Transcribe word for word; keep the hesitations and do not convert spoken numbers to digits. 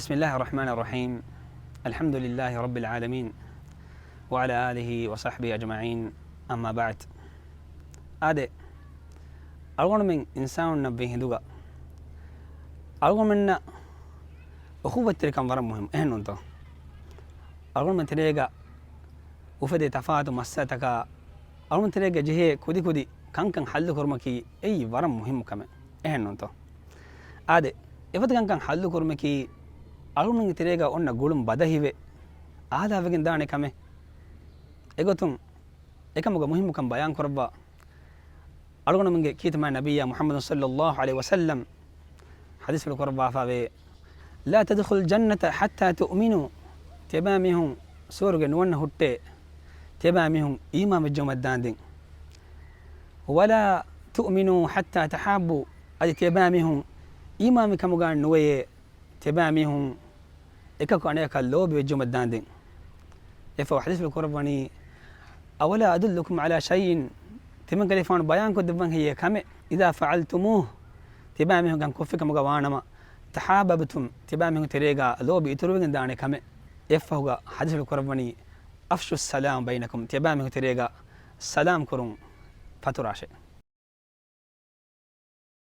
بسم الله الرحمن الرحيم. الحمد لله رب العالمين. وعلى آله وصحبه أجمعين. أما بعد. އާދެ، އަޅުގަނޑުމެން އިންސާނުންނަށް ވީ ހިނދުގަ އަޅުގަނޑުމެންނަށް އުޚުއްވަތްތެރިކަން ވަރަށް މުހިއްމު، އެހެންނޫންތޯ؟ އަޅުގަނޑުމެން ތެރޭގަ އުފެދޭ ތަފާތު މައްސަލަތަކާ، އަޅުގަނޑުމެން ތެރޭގަ ޖެހޭ ކުދިކުދި ކަންކަން ހައްލުކުރުމަކީ އެއީ ވަރަށް މުހިއްމު ކަމެއް، އެހެންނޫންތޯ؟ އާދެ، އެފަދަ ކަންކަން ހައްލުކުރުމަކީ އަޅުގަނޑުމެންގެ ތެރޭގަ އޮންނަ ގުޅުން ބަދަހިވެ އާލާވެގެން ދާނެ ކަމެއް. އެގޮތުން އެކަމުގެ މުހިއްމުކަން ބަޔާން ކުރައްވާ، އަޅުގަނޑުމެންގެ ކީރިތި މާތް ނަބިއްޔާ މުޙައްމަދު ޞައްލައްލާހު ޢަލައިހި ވަސައްލަމް ޙަދީޘްފުޅު ކުރައްވާފައިވޭ، "لا تدخلوا الجنة حتى تؤمنوا." ތިޔަބައިމީހުން ސުވަރުގެ ނުވަންނަ ހުއްޓޭ، ތިޔަބައިމީހުން އީމާން ވެއްޖައުމަށް ދާންދެން. "ولا تؤمنوا حتى تحابوا." އަދި ތިޔަބައިމީހުން އީމާންވި ކަމުގަ ނުވެޔޭ، ތިޔަބައިމީހުން އެކަކު އަނެކަކަށް ލޯބި ވެއްޖައުމަށް ދާންދެން. އެއަށްފަހު ޙަދީޘްފުޅު ކުރައްވަނީ، "أولا أدلكم على شيء؟" ތިމަންކަލޭގެފާނު ބަޔާންކޮށްދެއްވަން ހެއްޔޭ ކަމެއް؟ "إذا فعلتموه." ތިޔަބައިމީހުން ކޮށްފި ކަމުގަ ވާނަމަ، "تحاببتم." ތިޔަބައިމީހުން ތެރޭގަ ލޯބި އިތުރުވެގެން ދާނެ ކަމެއް. އެއަށްފަހުގަ ޙަދީޘްފުޅު ކުރައްވަނީ، "أفشوا السلام بينكم." ތިޔަބައިމީހުން ތެރޭގަ ސަލާމް ކުރުން ފަތުރާށޭ.